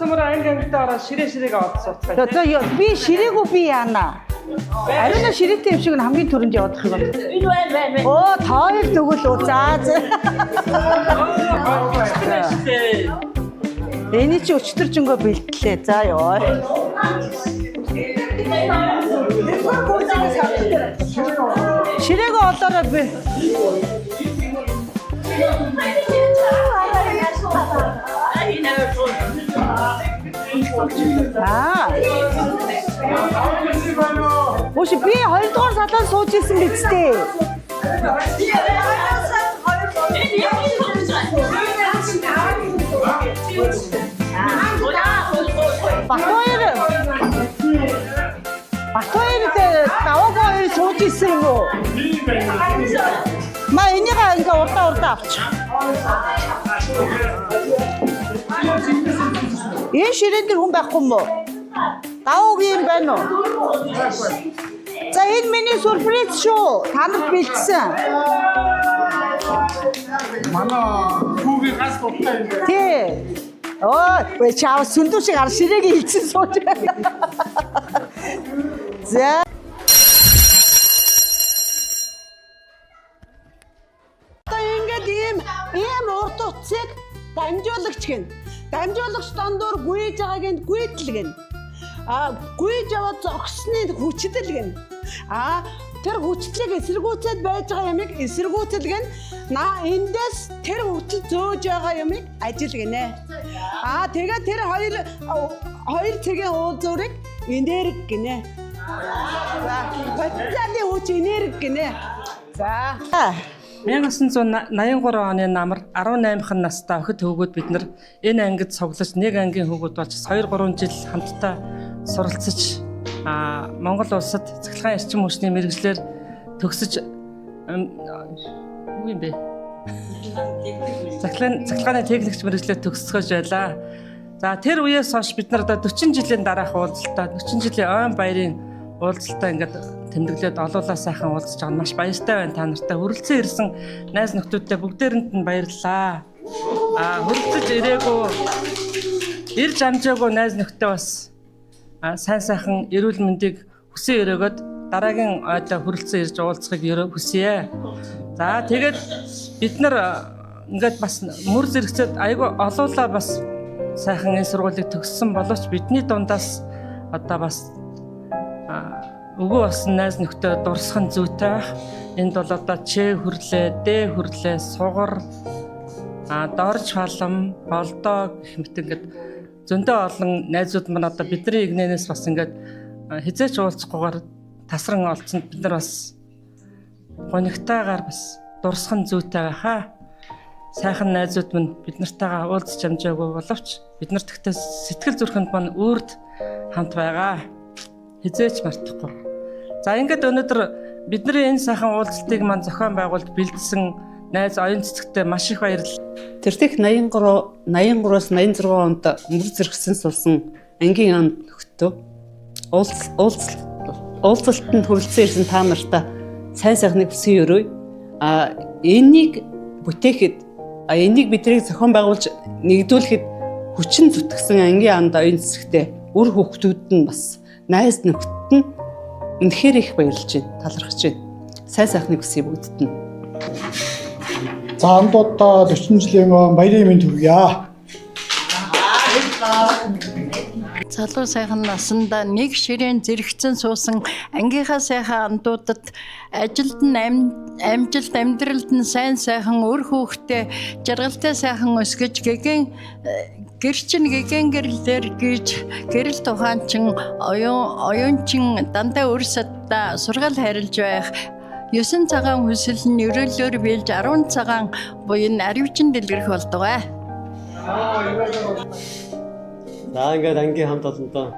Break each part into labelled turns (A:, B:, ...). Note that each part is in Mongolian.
A: цөмөр анги ангидаа ороод ширээ ширээг олж сууцгаая.
B: За би ширээгүй би яана. Ариуна ширээтэй юм шиг нь хамгийн түрүүнд явах юм байна.
C: Энэ байна байна.
B: Оо тоор тэгвэл үү. За за. Эний чи өчтөржөнгөө бэлтлээ. За ёо. Ширээгөө олоорой би. Аа. Өөш би хоёрдугаар салаанд сууж исэн биз дээ. Батбаяр Батбаяр дээр даваагүй хоёр сууж исэн юм уу? Ма энийг ингээ урдаа урдаа авчих. Энэ ширээн дээр хүн байхгүй юм уу? Даваагүй юм байна уу? За энэ миний сюрприз шүү. Та нарт бэлдсэн.
D: Манай хүүгийн ганц дуртай юм байна.
B: Тий. Оо, вэ чаав сүндүү шиг ар ширээг илцэн сууж байна. За. Одоо ингээд ийм урт утсыг дамжуулагч гин. Дамжуулагч дондор гүйж байгааг нь гүйдэл гин. А гүйж яваад зогсны хүчдэл гин. А тэр хүчлийг эсэргүүцээд байж байгаа юмыг эсэргүүцэл гин. На эндээс тэр хүчил зөөж байгаа юмыг ажил гинэ. А тэгээд тэр хоёр цэгийн уулзуурыг энерги гинэ. За потенциалын хүч энерги гинэ. За.
A: 1983 оны намар 18 настай охид хөвгүүд бид нар энэ ангид цуглаж нэг ангийн хөвгүүд болж 2 3 жил хамтдаа суралцаж Монгол улсад цахилгаан эрчим хүчний мэргэжлээр төгсөж юу юм бэ? Цахилгааны техникч мэргэжлээр төгсгөж байлаа. За тэр үеэс хойш бид нар одоо 40 жилийн дараах уулзалтаа 40 жилийн ойн баярын уулзалтаа ингээд тэмдэглээд олуулаа сайхан уулзаж байгаа нь маш баяртай байна. Та нартай хүрэлцэн ирсэн найз нөхдүүдтэй бүгдээрэнд нь баярлалаа. Хүрэлцэж ирээгүй ирж амжаагүй найз нөхдөд бас сайн сайхан эрүүл мэндийг хүсэн өрөөгөөд дараагийн ойдоо хүрэлцэн ирж уулзахыг хүсье. За тэгээд бид нар ингээд бас мөр зэрэгцээд айгүй олуулаа бас сайхан энэ сургуулийг төгссөн боловч бидний дундаас одоо бас өгөө болсон найз нөхдөд дурсах нь зүйтэй байх. Энд бол одоо Ч хүрлээ, Д хүрлээ, сугар, дорж халам, болдоо гэх мэт ингээд зөндөө олон найзууд маань одоо бидний игнэнээс бас ингээд хизээч уулзахгүйгээр тасран олцсонд бид нар бас гонигтайгаар бас дурсах нь зүйтэй байхаа. Сайхан найзууд минь бид нартайгаа уулзч амжаагүй боловч бид нарт гэхдээ сэтгэл зүрхэнд маань үрд хамт байгаа. Хизээч мартахгүй. За ингээд өнөөдөр бидний энэ сайхан уулзалтыг маань зохион байгуулалт бэлдсэн найз оюун цэцэгтээ маш их баярлалаа.
E: Тэртех 83 83-аас 86 онд мөр зэрэгсэн суусан ангийн анд нөхдөд уулзалтанд хүрэлцэн ирсэн та нартай сайн сайхныг хүсэн өрөөе. Энийг бүтээхэд, энийг биднийг зохион байгуулж нэгдүүлэхэд хүчин зүтгэсэн ангийн анд оюун цэцэгтээ үр хүүхдүүд нь бас найз нөхдөд нь үнэхээр их баярлж байна, талархаж байна. Сайн сайхныг хүсье бүгдд нь.
D: За андуудаа 40 жилийн баярын мэнд хүргье.
C: Залуу сайхан насандаа нэг ширээн зэрэгцэн суусан ангийнхаа сайхан андуудад ажилд нь амжилт, амьдралд нь сайн сайхан үр хүүхдээ жаргалтай сайхан өсгөж гэгэн гэрчин гэгэн гэрлээр гэж гэрэл тухаанчин оюунчин дандаа өр саддаа сургаал харилж байх 9 цагаан хүсэл нь ерөөлөөр биелж 10 цагаан буян аривчин дэлгэрэх болдгоо.
F: За ингээд ангийн хамт олонтоо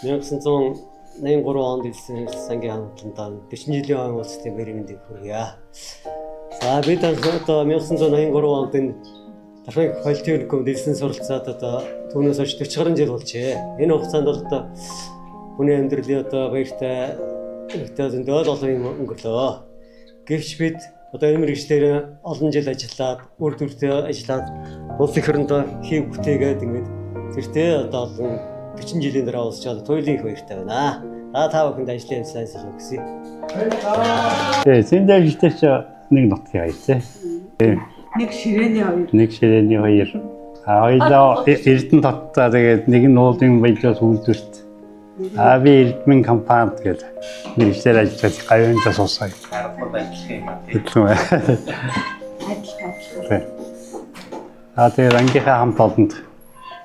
F: 1983 онд ирсэн ангийн хамт олонтоо 40 жилийн ойн уулзалтын баярын мэндийг хүргье. За бид одоо 1983 онд энэ Дархны политехникумд ирсэн суралцаад одоо түүнээс хойш 40 гаруй жил болжээ. Энэ хугацаанд бол одоо хүний амьдралын одоо баяртай ихтэй зөндөө олон юм өнгөрлөө. Гэвч бид одоо энэ мэргэжлээр олон жил ажиллаад, үр дүртэй ажиллаад улс их орондоо хий бүтээгээд ингээд Тэртээ одоо олон 40 жилийн дараа уулзч байгаа туйлын их баяртай байна. За та бүхэнд ажлын сайн сайхан хүсье.
G: Тий, зэндээ ч нэг нутгийн хоёр тий.
B: Нэг ширээний хоёр.
G: Нэг ширээний хоёр. А хоёлоо Эрдэнэ хоттой тэгээд нэг нь уулын баялаас үйлдвэрт. А би Эрдмэн компанид гэдэг мэргэжлээр ажиллаж гавьяанда суусан. Адилхан юм. Адилхан. А тэгээд ангийнхаа хамт олонд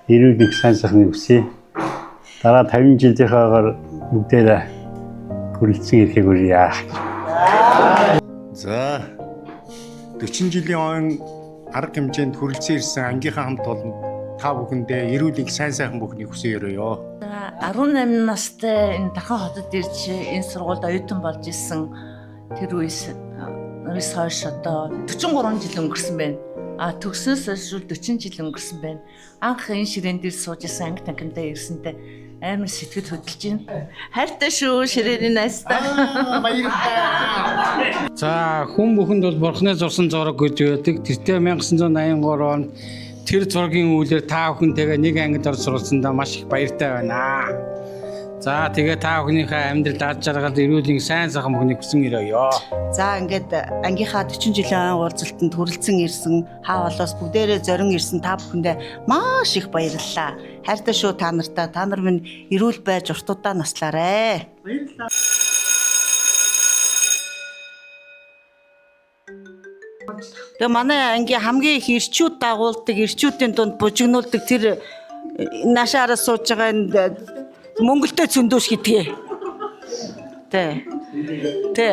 G: эрүүл нэг сайн сайхныг хүсье. Дараа 50 жилийнхаагаар бүгдээрээ хүрэлцэн ирэхийг үрье.
D: За 40 жилийн ойн арга хэмжээнд хүрэлцэн ирсэн ангийнхаа хамт олонд та бүхэндээ эрүүл их сайн сайхан бүхнийг хүсэн өрөөё.
H: 18 настай энэ Дархан хотод ирж энэ сургуульд оюутан болж исэн тэр үеэс хойш одоо 43 жил өнгөрсөн байна. А төгснөөс хойш 40 жил өнгөрсөн байна. Анх энэ ширээн дээр сууж исэн анги танхимдаа ирсэнтэй амар сэтгэл хөдлөж байна. Хайртай шүү ширээний найстаа.
D: Баярлалаа.
I: За хүн бүхэнд бол бурхны зурсан зураг гэж байдаг. Тэртээ 1983 онд тэр зургийн үүлээр та бүхэнтэйгээ нэг ангид орж суралцсандаа маш их баяртай байна. За тэгээ та бүхнийхээ амьдрал аз жаргал эрүүлийн сайн сайхан бүхнийг хүсэн өрөөё.
J: За ингээд ангийнхаа 40 жилийн ойн уулзалтанд хүрэлцэн ирсэн хаа болоос бүгдээрээ зорин ирсэн та бүхэндээ маш их баярлалаа. Хайртай шүү та нартаа. Та нар минь эрүүл байж урт удаан наслаарэ.
D: Баярлалаа.
J: Тэгээ манай ангийн хамгийн их ирчүүд дагуулдаг, ирчүүдийн дунд бужигнуулдаг тэр наашаараа сууж байгаа энэ мөнгөлтэй зөндөөш гэдгээ. Тэ. Тэ.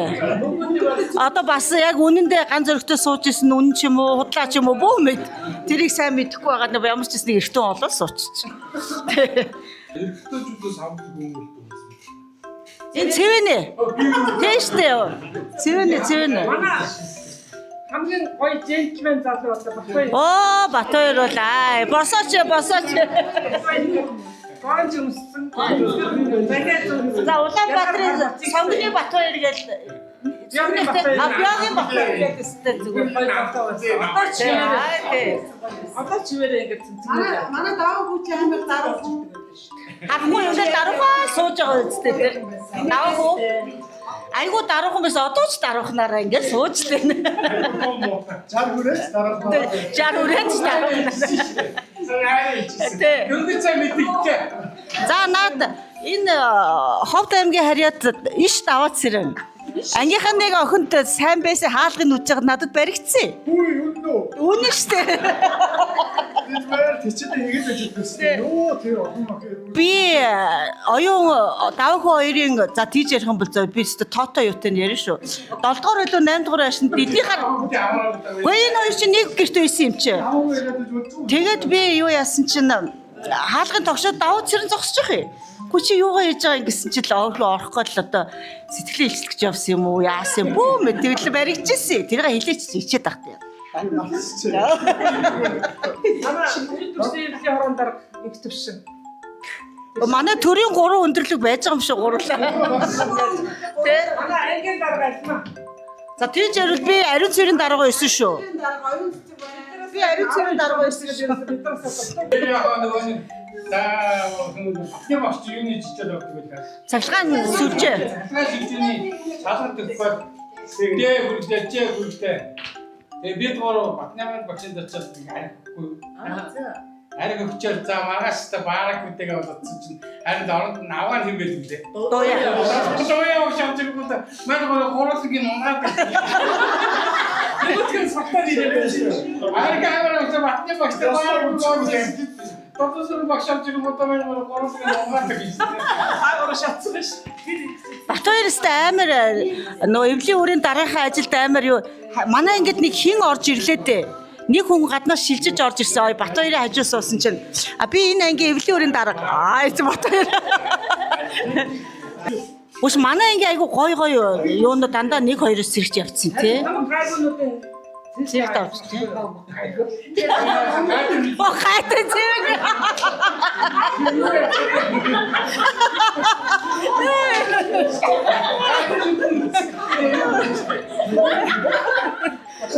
J: Одоо бас яг үнэндээ ганц зөрөгтэй сууж исэн үнэн ч юм уу, худлаа ч юм уу бүү мэд. Тэрийг сайн мэдэхгүй байгаа нь ямар ч гэсэн эртэн олоо сууччих. Тэ.
I: Эрэгтэйчүүдээс авдаг мөнгөлтэй.
J: Энэ цэвэнэ. Тэ штэ. Цэвэнэ, цэвэнэ.
A: Манай хамгийн гоё джентльмен залуу одоо Батбаяр.
J: Оо, Батбаяр бол аа, босооч, босооч.
A: Гонж өмссөн.
J: За Улаанбаатарын сонгоны Батбаяр гэж
A: Бягийн Батбаяр.
J: А Бягийн Батбаяр гэдэг өстэй зүгээр.
A: Одоо чивээрээ. Одоо чивээрээ ингэж цэнцэнэ.
B: Манай даваа хүүч амар даруухан.
J: Харахгүй юм дээр даруухан сууж байгаа үстэй тэр. Даваа хүү. Айгуу даруухан байсан одоо ч даруухнараа ингэж сууж л байна.
D: 60 хүрээч даруухан.
J: 60 хүрээч даруухнараа. Тэ.
I: Өнгө цай мэдгэлээ.
J: За наад энэ Ховд аймгийн харьяат иш даваад сэрэн. Ангийнхан нэг охинд сайн байсан хаалгыг нүдж байгаа надад баригдсан.
D: Үгүй үнэн үү?
J: Үнэн штэ.
D: Би зүгээр тэчээд ингэж байж байсан. Юу тэр охин охин.
J: Би оюун давхуу хоёрын за тийж ярих юм бол зөө би өстө тоотой юутай нь ярина шүү. 7 дугаар илүү 8 дугаар байшин дэлхийхаар Үгүй энэ хоёр чинь нэг гэрт байсан юм чи. Тэгээд би юу яасан чинь хаалгын тогшоод давуу цэрэн зогсож байгаа юм. Гү чи юугаа хийж байгаа юм гэсэн чи л орох гол одоо сэтгэлээ илчлэх гэж явсан юм уу яасан юм бүү мэд тэгэл баригдчихсэн. Тэрийг хилээч ичээд ахт юм.
A: Манай төрсөн эвлийн хорон дарга их төвшин.
J: Манай төрийн 3 өндөрлөг байж байгаа юм шиг гурлаа.
A: Тэ? Манай ангийн дарга альмаа.
J: За тийж ярил би ариун цэрийн дарга байсан шүү. Би ариун цэрийн дарга байсан шүү.
I: Яг нөгөө нэг за батны багш юуны жижиг явдаг байлаа.
J: Цахилгаан сүлжээ.
I: Цахилгаан сүлжээний шалгалт өгөхөөр дэ хүрдээ ч хүрдээ. Тэгээ бид гурав Батнамын багшинд очиод нэг ариггүй. Ариг өгчөөл за маргааш та бараг үтэйгээ болцсон чинь харин оронд нь аваа хэм байл үлээ.
J: Дууя.
I: Дууя багш авч ирэхгүй та манай гурав гурван унгаад. Тэгвэл сахтаа ирээ. Ариг амар өгч Батны багш та бараг үгүй. Тодорхой багш авч ирэхгүй та манай гурав гурван унгаад гэж.
A: Та гурав шатсан биш.
J: Батбаяр өстэй амар нөө эвлийн үрийн дараагийн ажилд амар юу манай ангид нэг хин орж ирлээ дээ. Нэг хүн гаднаас шилжиж орж ирсэн. Ой Батбаярын хажуу суусан чинь а би энэ ангийн эвлийн үрийн дарга. Аа эцэг Батбаяр. Үс манай ангийн айгу гой гой юунууд дандаа 1 2-оос сэрч явцсан тий.
A: Хамаг гайгуунуудын
J: Цэрэг давж тий. О хайтай цэрэг.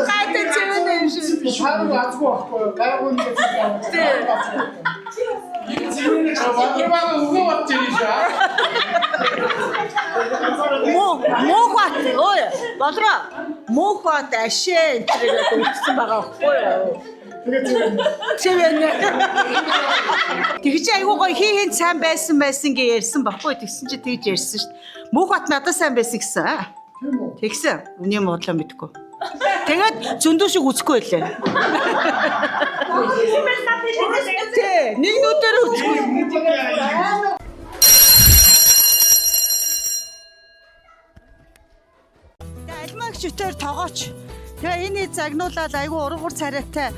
J: Хайтай цэрэг юм шиг.
D: Шаард азгүй байхгүй юу? Гайгүй юм.
J: Тий.
I: Болроо өгөө бодож ирнэ шүү.
J: Муухат ой болроо муухат ашээ энэ гэдэг өгсөн байгаа байхгүй юу? Тэгээд Тэгж айгуу гоё хин хин сайн байсан байсан гэж ярьсан баггүй тэгсэн чи тэгж ярьсан шүү дээ. Муухат надад сайн байсан гэсэн. Тэгсэн. Үний муудлаа мэдгүй. Тэгээд зөндөө шиг үзэхгүй байлаа. Тэ нэг нүдээр үзэхгүй. Альмагч өтөр тогооч. Тэгээ энэ загнуулаад айгүй ургуур царайтай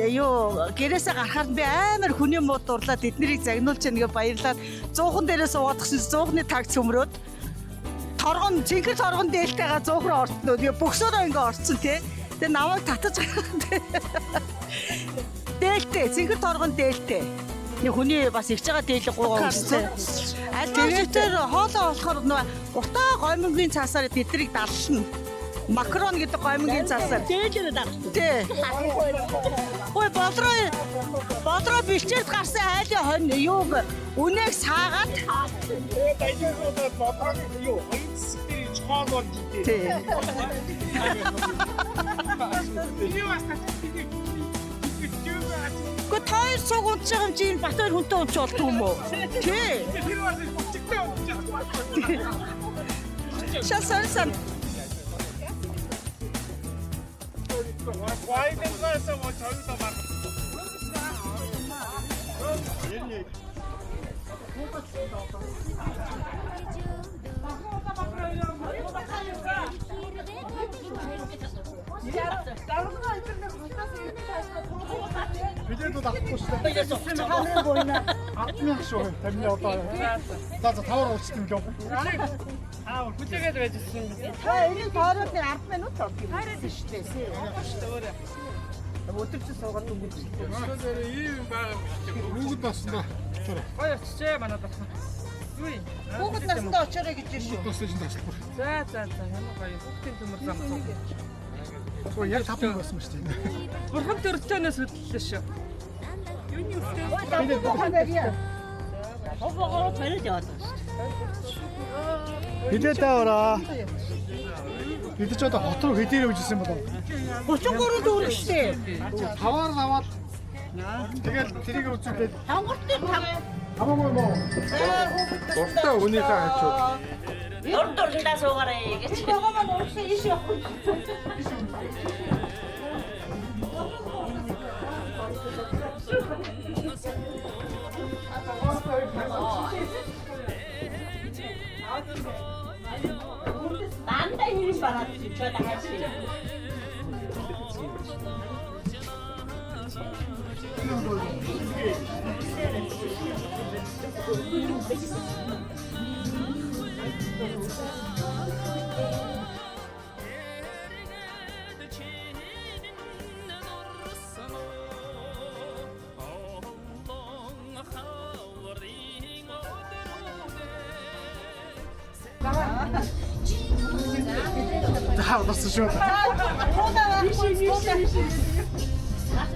J: юу гэрээсээ гарахаар би амар хүний муу дурлаад эднэрийг загнуулж яана гэ баярлаад зуухан дээрээ суугаад гсэн зуухны таг цөмрөөд торгон цэнхэр торгон дээлтэйгээ зуух руу орцноо. Тэгээ бөксөөрөө ингээ орцсон тий. Тэгээ намайг татаж гаргаад дээлтэй цэнхэр торгон дээлтэй. Нэг хүний бас ирж байгаа дээлэг гуугаа өмссөн. Аль тэгээд хоолоо болохоор нөө уртаа гоймонгийн цаасаар тэднийг даллна. Макрон гэдэг гоймонгийн цаасаар.
B: Дээлээр дагсан.
J: Тий. Ой болроо бэлчээрт гарсан айлын хонь юуг үнээг саагаад
D: Тэгээд болроо юу хоёр хэсэг дээр ич хоол болж идэв.
J: Тий.
D: Би бас татчих.
J: Гэхдээ та хоёр цуг унтж байгаа юм чи энэ бат хоёр хүнтэй унтж болдгүй юм уу? Тий.
D: Тэр бас бочигтай унтчих.
J: Шал сорьсон.
D: 와이드에서 뭐 저기서 막
K: Бид дахгүй шүү дээ. 10,000 шүү. Тамины одоо. За за тавар уулзт юм лөө.
A: Аа хүлээгээд байж ирсэн юм.
J: Та энийг тоороод нэг 10 минут ордог юм. Хайраад шүү дээ. Өдөр чи суугаад өнгөрч.
D: ийм юм байгаа юм шиг.
K: Хүүхэд насндаа очоорой.
A: Гоё очжээ манай дархан. Юу юм?
J: Хүүхэд насндаа очоорой гэж шүү.
K: Настай чинь таслахгүй.
A: За за за ямар гоё хүүхдийн төмөр зам цуг.
K: Тэгвэл яг 5 байсан ба шүү дээ.
A: Бурхан төрөлтөөнөөс хөдлөлөө шүү. Юуны өвтэй?
B: Хобогоо бариад яваад байгаа шүү.
K: Хилээ таавараа. Бид ч одоо хот руу хэдээр явж исэн болов.
J: 33 төгрөг шүү дээ.
K: Таваар аваад тэгэл тэрийг үзүүлээд
B: Хонгортой там
K: хамаагүй юм уу?
D: Дуртай хүнийхээ хажууд.
B: урд дурлалаа суугаарай гэж.
J: Байгаа маань урагшаа иш явахгүй.
B: Дандаа хэрэг бараад чичээд хаашаа.
K: За ударсан шүү.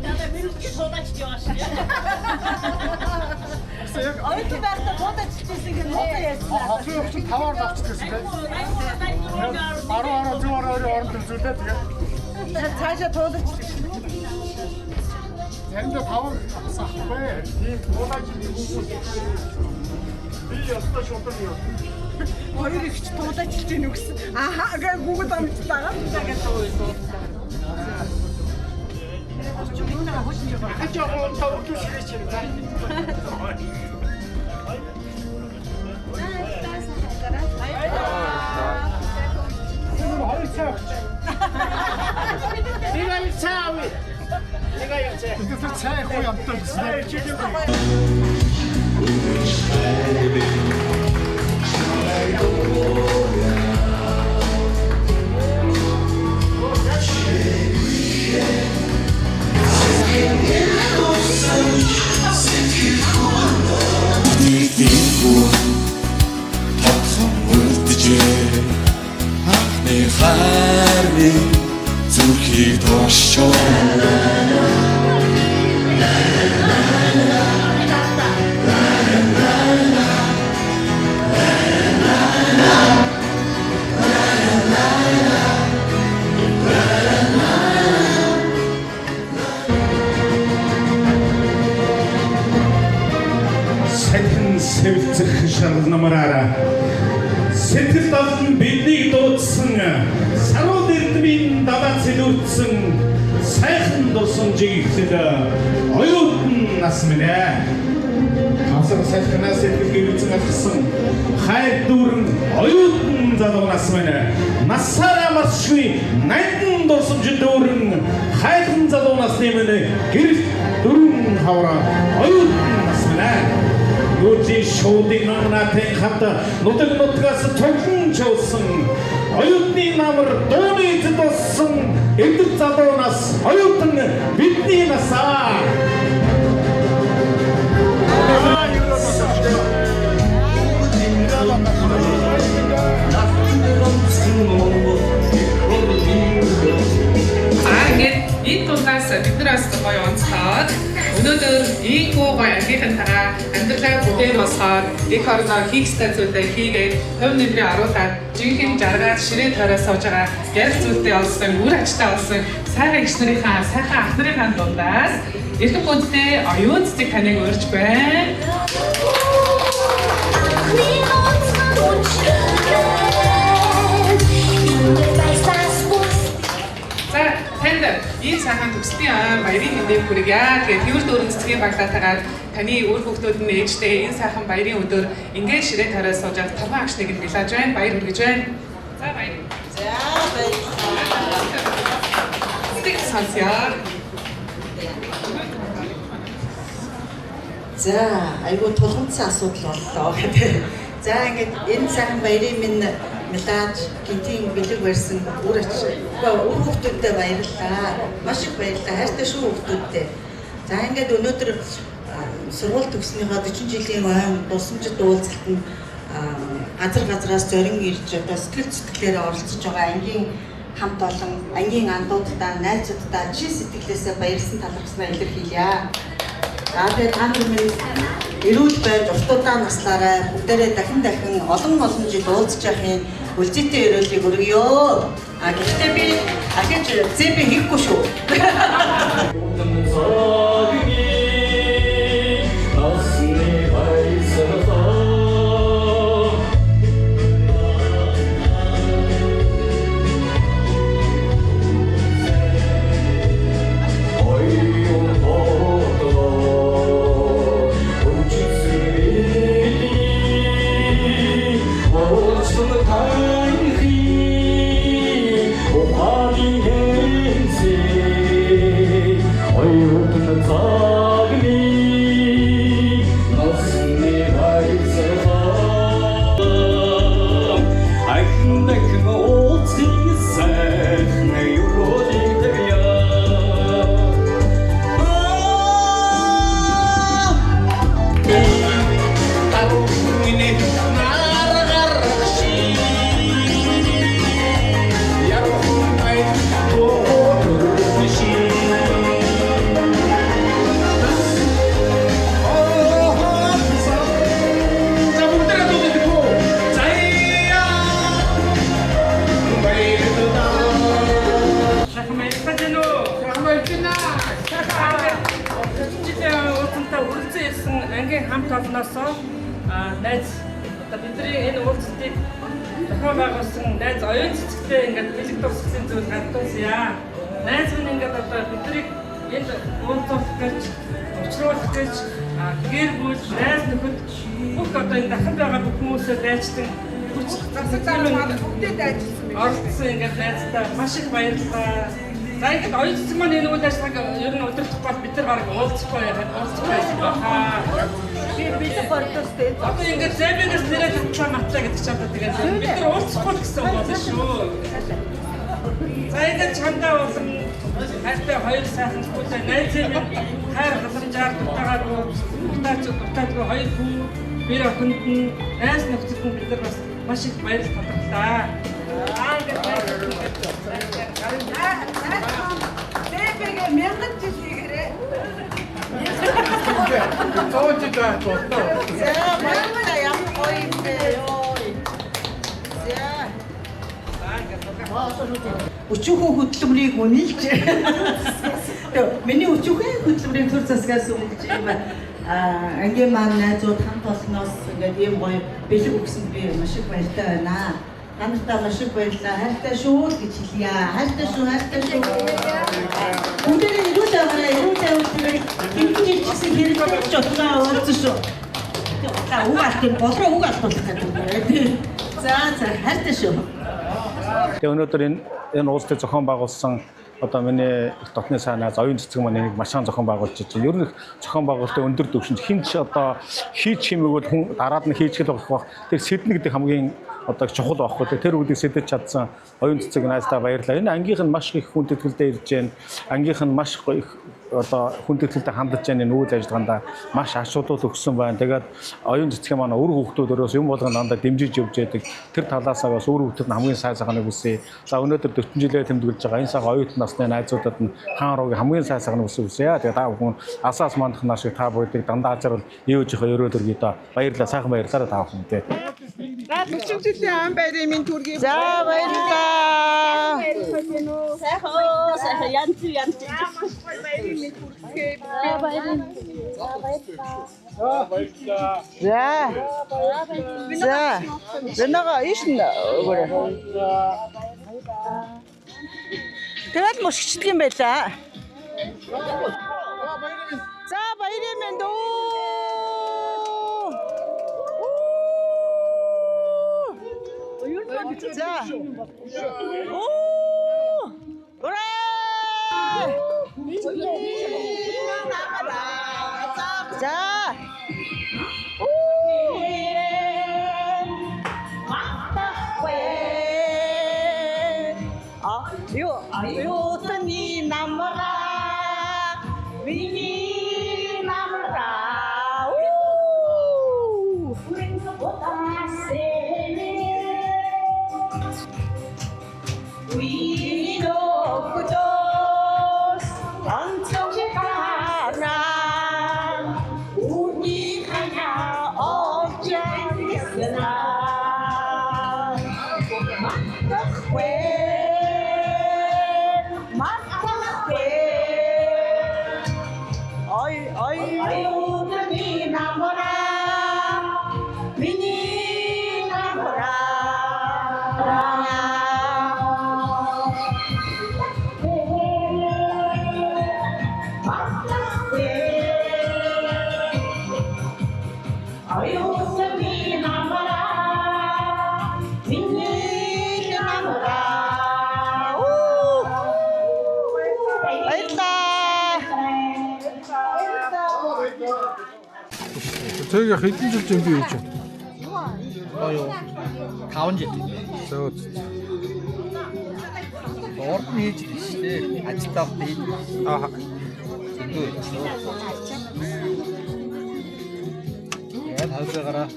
B: Надад мэрэгч суудач яваа шүү.
J: Оюутан байхдаа туудажчихсэн гэх нууцаа ярьсан.
K: Хот руу явчих таваар авчих гэсэн тийм. Баруун ороо зүүн ороо оронд үзүүлээ тэгээд
J: Цаашаа туудажчихсан.
K: заримдаа тавар авсан ахгүй. Тийм туулаач нэг хүмүүс би ёстой шудраг юм.
J: Хоёр ихч туудажчихж гин үгсэн. Ахаа гэ Google амжлаа.
K: Хажуу тавар ширээч хэрэг. За. Хоёр цай өгч.
I: Нэг хоёр цай авъя. Нэг хоёр цай.
K: Тэр цай их уу амттай гэсэн.
L: Тодхон үлджээ анхны хайр минь зүрхийг туршуу.
M: Шаргал намраараа сэтгэл далд биднийг дуудсан, саруул эрдмийн далаа цэлүүтсэн сайхан дурсамжийг эхлэл оюутан нас минь ээ. Хавсар салхинаас сэтгэл гэрэлзэн алхсан хайр дүүрэн оюутан залуу нас минь. Насаараа маршгүй нандин дурсамж дүүрэн хайрхан залуу насны минь гэрэл дөрвөн хавраа оюутан нас минь ээ. Нүдний шуудын намнатын хат нутаг нутгаас цуглан чуулсан оюутны намар дууны эзэд болсон эдэр залуу нас оюутан бидний насаа.
N: За ингээд энэ тулаас бид нар бас гоё онцлоод өнөөдөр ийхүү гоё ангийнхантайгаа амьдралаа бүтээн босгоод эх орноо хийх ёстой зүйлээ хийгээд хувь нэмрээ оруулаад жинхэнэ жаргаад ширээ тойроо сууж байгаа гэрэл зүйлтэй олсон, үр ажилтаа олсон сайхан эгч нарынхаа, сайхан ах нарынхаа дундаас эрхэм хүндтэй оюун цэцэг таныг урьж байна. За танд ийм сайхан төгслийн ой баярын мэндийг хүргье. Тэгээд тэрвэр дүүрэн цэцгийн баглаатайгаар таны үр хүүхдүүд нь ээжтэй энэ сайхан баярын өдөр ингээд ширээ тойроо сууж байгаа таван агшныг нь бэлааж байна. Баяр хүргэж байна. За баяр.
J: За баярлалаа.
N: Сэтгэл сонсъё.
J: За айгуу тулгамдсан асуудал боллоо гэдэг. За ингээд энэ сайхан баярын минь мэлаж гинтийн бэлэг барьсан үр ач. Үр хүүхдүүддээ баярлалаа. Маш их баярлалаа. Хайртай шүү хүүхдүүддээ. За ингээд өнөөдөр сургууль төгснөхийн 40 жилийн ойн дурсамжид уулзалтанд газар газраас зорин ирж одоо сэтгэл зүтгэлээрээ оролцож байгаа ангийн хамт олон ангийн андууддаа, найзууддаа чи сэтгэлээсээ баярлсан талархснаа илэрхийлье. За тэгээд та нар минь эрүүл байж уртудаа наслаарай. Бүгдээрээ дахин дахин олон олон жил уулзч яхин үлзийтэй өрөөлийг өргөё. А гэхдээ би ахиж зэбэ хийхгүй шүү.
A: Найз одоо бидний энэ уулзалтыг зохион байгуулсан найз оюун цэцэгтэй ингээд бэлэг дурсгалын зүйл гардуулсая. Найз минь ингээд одоо биднийг энд уулзах гэж, учруулах гэж гэр бүл, найз нөхөд бүх одоо энэ дахин байгаа бүх хүмүүсээ дайчлан хүч
N: засаг дараа бүгдээ дайчилсан
A: байх. Оролцсон ингээд найздаа маш их баярлалаа. За ингээд оюун цэцэг маань энэ үйл ажиллагааг ер нь удирдах бол бид нар бараг уулзахгүй байсан баха.
J: Би бэлэг гордостой.
A: Одоо ингээд зэбэгээс нэрээ татлаа матлаа гэдэг чи одоо тэгээд бид нар уулзахгүй л гэсэн болно шүү. За ингээд чамдаа болон хайртай хоёр сайхан хүүтэй найзын минь хайр халамжаар дутаагүй дутаагүй хоёр хүү бэр охинд нь найз нөхдөд нь бид нар бас маш их баяр талархлаа. Аа ингээд
B: зэбэгээ мянган жил хийгээрэй.
K: 100 жил байх боллоо.
J: За баярлалаа ямар гоё юм бэ ёо. За. Өчүүхэн хөдөлмөрийг үнэлж. Тэгээ миний өчүүхэн хөдөлмөрийн төр засгаас үнэлж юм Ангийн маань найзууд хамт олноос ингээд ийм гоё бэлэг өгсөнд би маш их баяртай байна. Та нартай маш их баярлалаа. Хайртай шүү л гэж хэлье. Хайртай шүү, хайртай шүү. Бүгдээрээ эрүүл байгаарай, эрүүл байвал тэгээд хэдэн жил ч гэсэн хэрэгтэй ч утгаа уулзсан шүү. За үг алт юм, гол руу үг алдуулах гэдэг юм. За за хайртай шүү.
O: Тэгээ өнөөдөр энэ уулзалтыг зохион байгуулсан одоо миний их дотны сайн найз оюун цэцэг маань энийг маш сайн зохион байгуулж байна. Ер нь их зохион байгуулалтын өндөр түвшинд хэн ч одоо хийж хэмээг бол хүн дараад нь хийжгэл байх бах. Тэр сэднэ гэдэг хамгийн одоо чухал байхгүй. Тэр үгийг сэдэж чадсан оюун цэцэг найздаа баярлалаа. Энэ ангийнх нь маш их хүндэтгэлтэй ирж байна. Ангийнх нь маш их одоо хүндэтгэлтэй хандаж байна. Энэ үйл ажиллагаанд маш ач холбогдол өгсөн байна. Тэгээд оюун цэцгийн манай үр хүүхдүүд өрөөс юм болгон дандаа дэмжиж явж байдаг. Тэр талаасаа бас үр хүүхдүүд нь хамгийн сайн сайхныг хүсье. За өнөөдөр 40 жилээ тэмдэглэж байгаа энэ сайхан оюутан насны найзуудад нь хаан руугийн хамгийн сайн сайхныг хүсье. Тэгээд та бүхэн асаас мандах нар шиг та бүгдийг дандаа азар бол ээжийнхээ өрөөлөр гээ. Баярлалаа. Сайхан баярлалаа та бүхэндээ.
B: За 40 жилийн ан баярын минь төргий. За баярлалаа.
J: Сайхан сайхан янз янз.
B: Маш гоё баярын минь хүргэе.
J: За баярын. За баярлалаа. За. За. Зэнага иш нь өгөөрэй. Тэгэл мөшгчдэг юм байлаа. За баярын минь дөө. За. Оо! Ура! За. Оюутны намраа, миний намраа. Ой ой оюутны намраа, миний намраа. Оюутны намраа, миний намраа. Баярлалаа.
K: Тэг яг хэдэн жил зэмби хийж байна?
P: Оо 5 жил.
K: За.
P: Урд нь хийж л шүү дээ. Ажилдаа байхдаа хийж.
K: Аа.
P: Зөндөө байсан. Яг хавьгаараа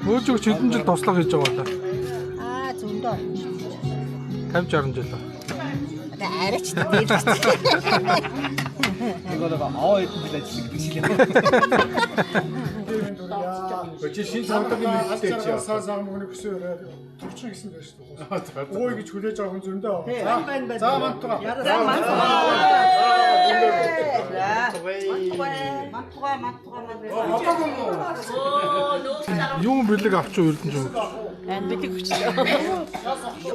K: Өөж өгч хэдэн жил туслах хийж байгаа та?
Q: Аа зөндөө.
K: 50 60 жил.
Q: Одоо арайч дээрч.
P: нэг бол аа хэдэн жил ажилласан гэдэг шиг юм.
D: Чи шинэ цавлагын мэдтэй чи.
K: Сайн сайхан мөнгөний хүсэн өрөө турчин гэсэн байж шүү дээ. Ууй гэж хүлээж авах нь зөндөө. За мантуга.
J: За мантуга. Мантуга мантуга мантуга.
K: Юм бэлэг авчих эрдэнэ жоо.
J: Ан бэлэг өчлөө.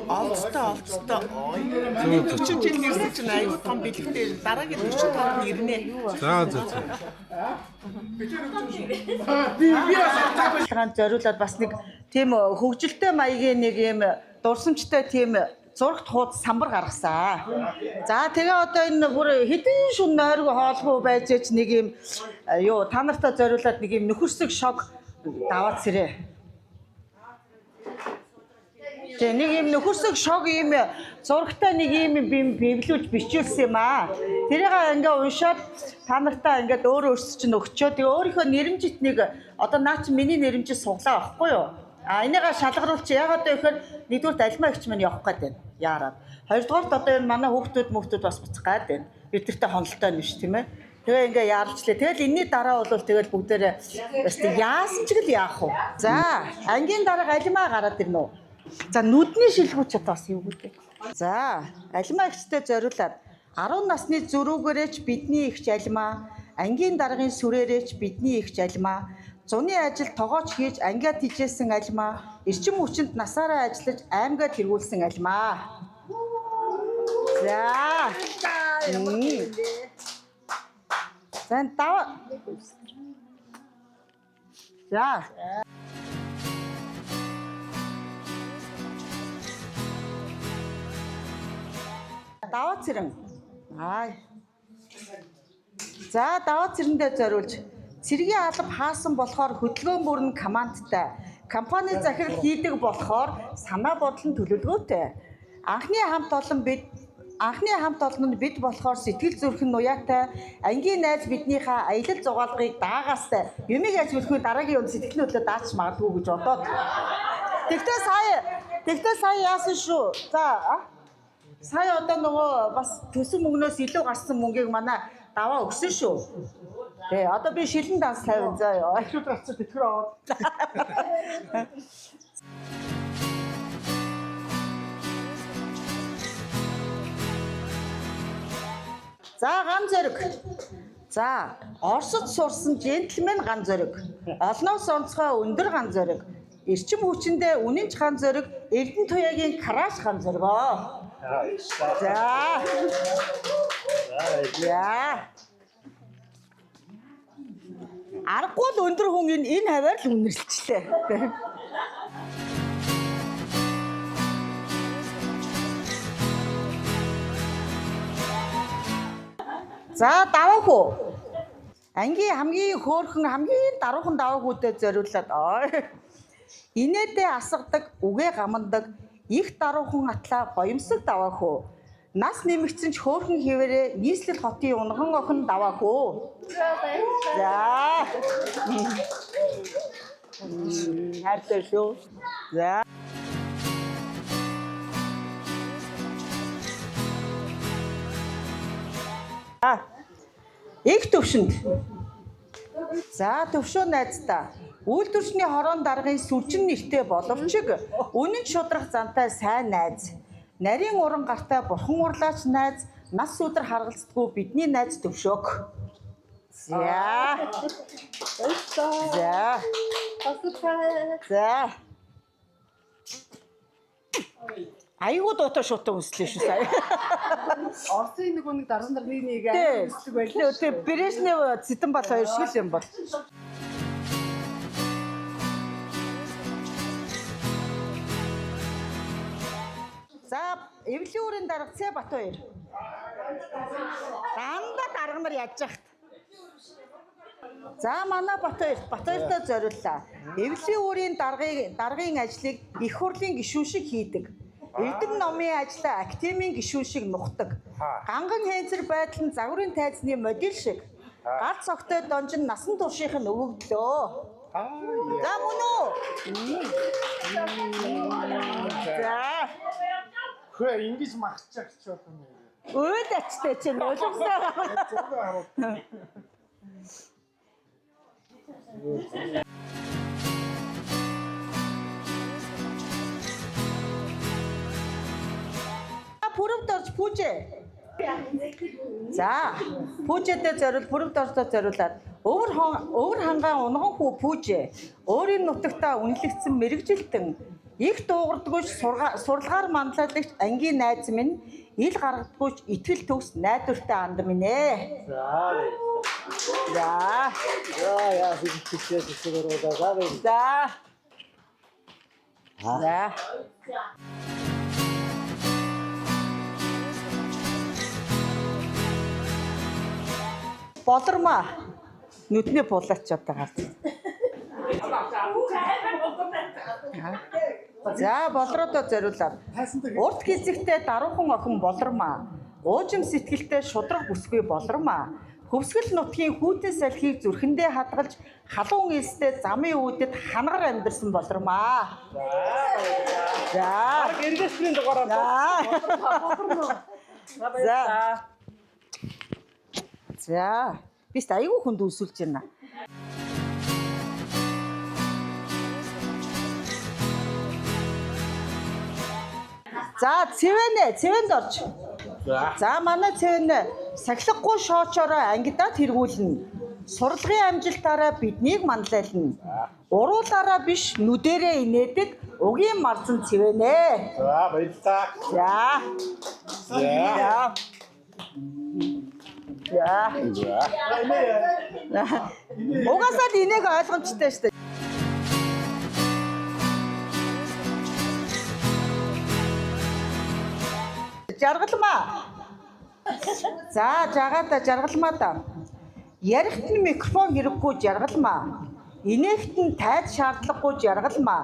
J: Олцтой олцтой. 40 жил нэрсэн чинь айгүй том бэлэгтэй дараагийн 45 нь ирнэ.
K: За за за.
J: Би бас зориулаад бас нэг тийм хөгжилтэй маягийн нэг юм дурсамжтай тийм зурагт хуудас самбар гаргасан. За тэгээ одоо энэ бүр хэдэн шүн нойргүй хоолгүй байж ч нэг юм юу та нартай зориулаад нэг юм нөхөрсөг шог даваад сэрээ. Тэгээ нэг юм нөхөрсөг шог юм зурагтай нэг юм бим бэвлүүлж бичүүлсэн юм аа. Тэрийг ингээ уншаад та нартай ингээд өөрөө өөрсдөд чинь өгчөө. Тэгээ өөрийнхөө нэрэмжит нэг одоо наа чи миний нэрэмжит суглаа байхгүй юу? А энийгээ шалгаруулч яагаад вэ гэхээр нэгдүгürt альмаа ихч маань явах гээд байна. Яарад. Хоёрдугаарт одоо энэ манай хүүхдүүд мөхтүүд бас буцах гээд байна. Бид нартай хонолтой нь биш тийм ээ. Тэгээ ингээ яарчлаа. Тэгэл энэний дараа бол тэгэл бүгдээрээ бас яасан ч гэл яах вэ? За, ангийн дарга алимаа гараад ирнэ үү? За, нүдний шилгүүч одоо бас юу гэдэг? За, алимаа ихчтэй зориулаад 10 насны зөрүүгээрээ ч бидний ихч алимаа Ангийн даргын сүрээрээч бидний ихч альмаа. Зуны ажил тогооч хийж ангиа тижээсэн альмаа. Эрчим хүчинд насаараа ажиллаж аймгаа тэргүүлсэн альмаа. За. За дава. За. Даваа цэрэн. Аа. За даваа цэрэндээ зориулж цэргийн алба хаасан болохоор хөдөлгөөн бүр нь командтай. Компани захирал хийдэг болохоор санаа бодол нь төлөвлөгөөтэй. Анхны хамт олон бид анхны хамт олон нь бид болохоор сэтгэл зүрх нь нуяатай. Ангийн найз биднийхээ аялал зугаалгыг даагаастай. Юмыг яаж мөрхөө дараагийн юм сэтгэлийн хөдлөө даач магадгүй гэж бодоод. Тэгтээ сая яасан шүү. За сая одоо нөгөө бас төсөн мөнгнөөс илүү гарсан мөнгийг манай даваа өгсөн шүү. Тэ одоо би шилэн данс тавина заа ёо.
K: Шүд гарсан тэтгэр аваад.
J: За гам зориг. За Оросд сурсан джентльмен гам зориг. Олноос онцгой өндөр гам зориг. Эрчим хүчиндээ үнэнч гам зориг, Эрдэнэ туяагийн краш гам зоригоо. За. За. Аргагүй л өндөр хүн энэ хаваар л үнэрлэлчлээ. За даваа хүү. Ангийн хамгийн хөөрхөн хамгийн даруухан даваа хүүтэй зориулаад инээдээ асгадаг, үгээ гамандаг, их даруухан атлаа гоёмсог даваа хүү. Нас нэмэгдсэн ч хөөрхөн хэвээрээ нийслэл хотын унган охин даваа хүү. За. Хайртай шүү. За. Их төвшөнд. За төвшөө найздаа. Үйлдвэрчний хорон даргын сүржин нэртэй боловч үнэн шудрах зантай сайн найз. Нарийн уран гартай бурхан урлаач найз, нас сүдэр харгалздаггүй бидний найз төвшөөг. За. За. За. Айгуу дуутай шуутан үнслээ шүү сая.
E: Оросын нэг нэг дарсан нар нэг нэг үнсдэг байлаа.
J: Тэ Брежнев Цэдэн бал хоёр шиг л юм бол. За, эвлийн үрийн дарга Цэ Бат хоёр. Дандаа дарга нар яаж яхад. За манай Бат хоёр, Бат хоёртой зориуллаа. Эвлийн үрийн даргын ажлыг их хурлын гишүүн шиг хийдэг. Эрдэм номын ажлаа академийн гишүүн шиг нухдаг. Ганган хэнцэр байдал нь загварын тайзны модель шиг. Гал цогтой донжин насан туршийнх нь өвөгдлөө. За мөн үү? За.
K: Хөө ингэж махчих ч одоо нэ.
J: Уйд ачтай чинь уламсаа. Пүрэвд орж пүүжээ. За, пүүжээдээ зориул, пүрэвд орждоо зориулаад өвөр хангаан унган хүү пүүжээ. Өөрийн нутагтаа үнэлэгдсэн мэрэгжилтэн их дуугардгүйч сурлагаар манлайлагч ангийн найз минь ил гаргадгүйч итгэл төгс найдвартай анд минь ээ.
F: За.
J: За.
F: За яа хийчихээ зүсгэр за баяр.
J: За. За. Болормоо. Нүдний булаач одоо гарч. За болродоо зориулаад. Урт гизэгтэй даруухан охин болормоо. Уужим сэтгэлтэй шудраг бүсгүй болормоо. Хөвсгөл нутгийн хүйтэн салхийг зүрхэндээ хадгалж халуун элстэй замын үүдэд хангаар амьдарсан болормоо. За.
A: Эргэсний дугаараар.
J: За. За. Бист айгүй хүнд үсүүлж байна. За, цэвэнэ, цэвэнд орж. За, манай цэвэнэ Сахилгагүй шоочороо ангидаа тэргүүлнэ. Сурлагын амжилтаараа биднийг манлайлна. Уруулаараа биш нүдэрээ инээдэг угийн марзан цэвэнэ.
K: За баярлалаа.
J: За.
K: За.
J: За.
K: За.
J: Угаасаа л инээх ойлгомжтой шүү дээ. Жаргалмаа. За, жагаада жаргалмаа да. Ярихт нь микрофон хэрэггүй жаргалмаа. Инээхт нь тайз шаардлагагүй жаргалмаа.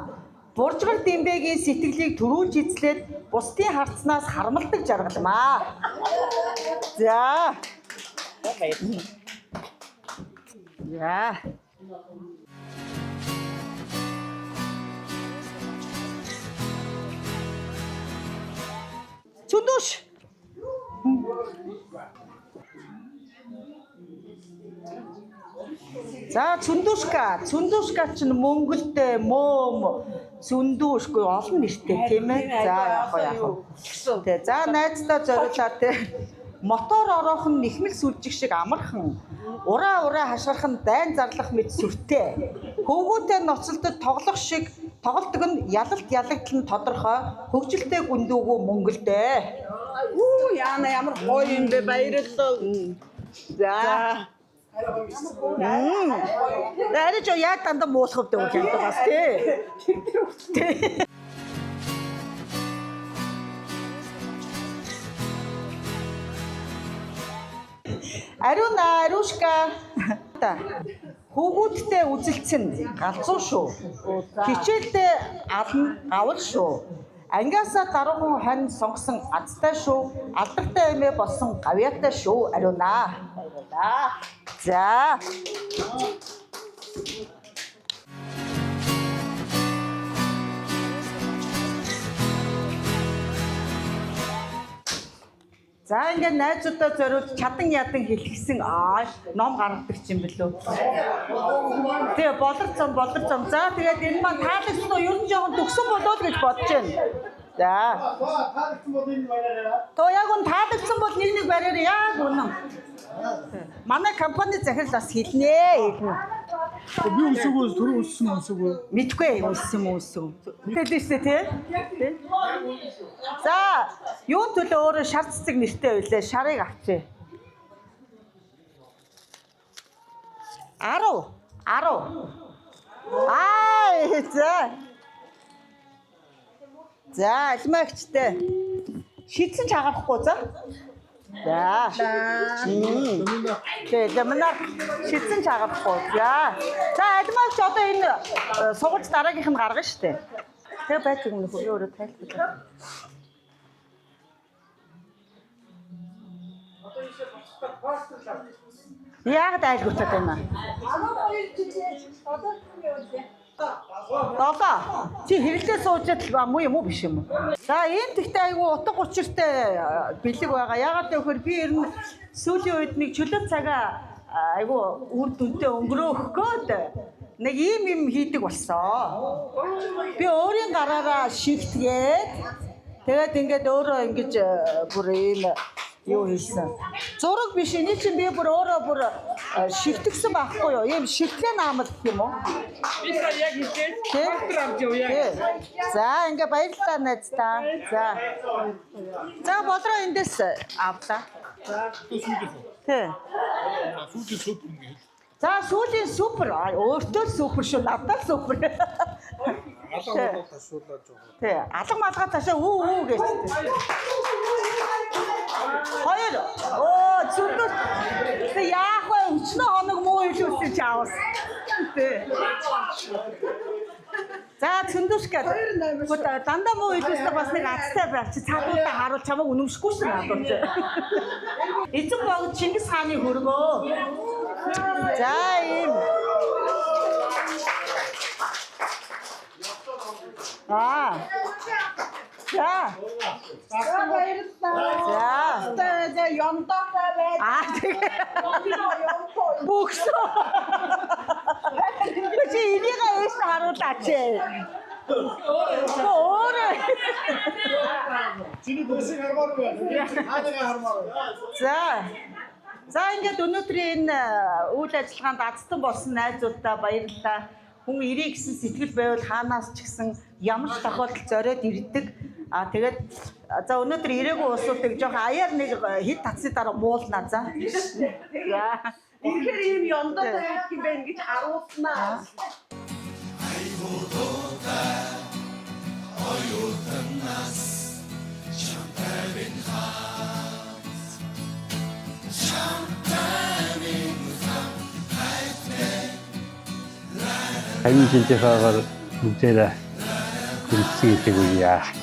J: Буржгар дэмбэгийн сэтгэлийг төрүүлж эзлээд бусдын харцнаас харамлдаг жаргалмаа. За. За. Цүндүш. За Цүндүшка, Цүндүшка чинь мөнгөлтэй мөөм Цүндүшгүй олон нэртэй тийм ээ. За яах вэ яах вэ. Тэ за найздаа зориулаад тэ мотор ороох нь нэхмэл сүлжих шиг амархан. Ураа ураа хашгирах нь дайн зарлах мэт сүртэй. Хөвгүүтэй ноцолдод тоглох шиг тоглолтог нь ялалт ялагдал нь тодорхой. Хөгжилтэй гүндүүгүү мөнгөлтэй.
B: Үу яана ямар гоё юм бэ баярлалаа.
J: За. Арай жоо яг дандаа муулах өвдөө юм бас тий. Тий. Ариуна, Ариушка. Хүүгүүдтэй үзэлцэн галзуу шүү. Хичээлдээ ална гавл шүү. Ангиасаа даруухан хонь сонгосон азтай шүү. Алдартай эмээ болсон гавьяатай шүү. Ариуна. Баярлалаа. За. За ингээд найзуудаа зориулж чадан ядан хэлгэсэн аа ном гаргадаг юм бэлүү. Тэгээ болор зам болор зам. За тэгээд энэ маань таалагдсан уу? Ер нь жоохон төгсөн болоо л гэж бодож байна. За.
K: Таалагдсан бол энэ бариараа.
J: Тоо яг үн таалагдсан бол нэг нэг бариараа яг үнэн. Манай компани захирал бас хэлнэ. Хэлнэ.
K: Би өсөөгөө түрүү өссөн өсөөгөө.
J: Мэдгүй өссөн өссөн. Тэгэл шүү дээ тий. За, юун төлөө өөрөө шар цэцэг нэртэй байлээ. Шарыг авчээ. 10 10. Аа, за. За, альмаагчтай. Шидсэн ч хагарахгүй за. За. Тэгээ ламинар шидсэн ч хагарахгүй. За. За, альмаагч одоо энэ сугалж дараагийнх нь гаргана штэ. Тэгээ байж юм нөхөр өөрөө тайлбарлаа. Яг айлгуудаад байна. 7. Чи хэрлээ суужаад л муу юм уу биш юм уу? За энэ тэгтээ айгу утга учиртай бэлэг байгаа. Ягаад гэвэл би ер нь сүүлийн үед нэг чөлөө цагаа айгу үр дүнтэй өнгөрөөх гээд нэг ийм юм хийдэг болсон. Би өөрийн гараараа шигтгээд тэгээд ингээд өөрөө ингэж бүр ийм юу хийсэн. Зураг биш энэ чинь би бүр өөрөө бүр шигтгэсэн байхгүй юу? Ийм шигтгэн аамал гэх юм уу?
I: Би сая яг хэлээд постэр авч явъя.
J: За ингээ баярлалаа найздаа. За. За болроо эндээс авлаа. Тий.
K: Сүүлийн супер ингэ хэл.
J: За сүүлийн супер. Өөртөө л супер шүү. Надад л супер.
K: Алга малгай ташуулаа жоохон.
J: Тий. Алга малгай ташаа үү үү гэж. Хоёр. Оо зөндөл. Тэг яах вэ? Өчнөө хоног муу илүүсэн чи аавс. Тий. За цөндүшка. Гэхдээ дандаа муу илүүсдэг бас нэг азтай байх чи цаадуудаа харуул чамайг үнэмшихгүй шин надад. Эзэн богд Чингис хааны хөргөө. За ийм. Аа. За.
B: За баярлалаа.
J: За.
B: За ёндоотой байж.
J: Аа тэгээ. Бөгсөө. Чи энийг ээш нь харуулаач. Өөрөө.
K: Чиний бүсийг хармаар байна. Хааныгаа хармаар байна.
J: За. За ингээд өнөөдрийн энэ үйл ажиллагаанд азтан болсон найзуудаа баярлалаа. Хүн ирээ гэсэн сэтгэл байвал хаанаас ч гэсэн ямар ч тохиолдолд зориод ирдэг. А тэгээд за өнөөдөр ирээгүй улсуудыг жоохон аяар нэг хэд татсны дараа муулнаа за. За.
B: Тэгэхээр ийм ёндоо байдаг юм байна гэж харуулснаа.
L: Оюутан нас чамтай минь хамт, чамтай минь хамт хайртай.
G: 50 жилийнхаагаар бүгдээрээ хүрэлцэн идэг үеэ.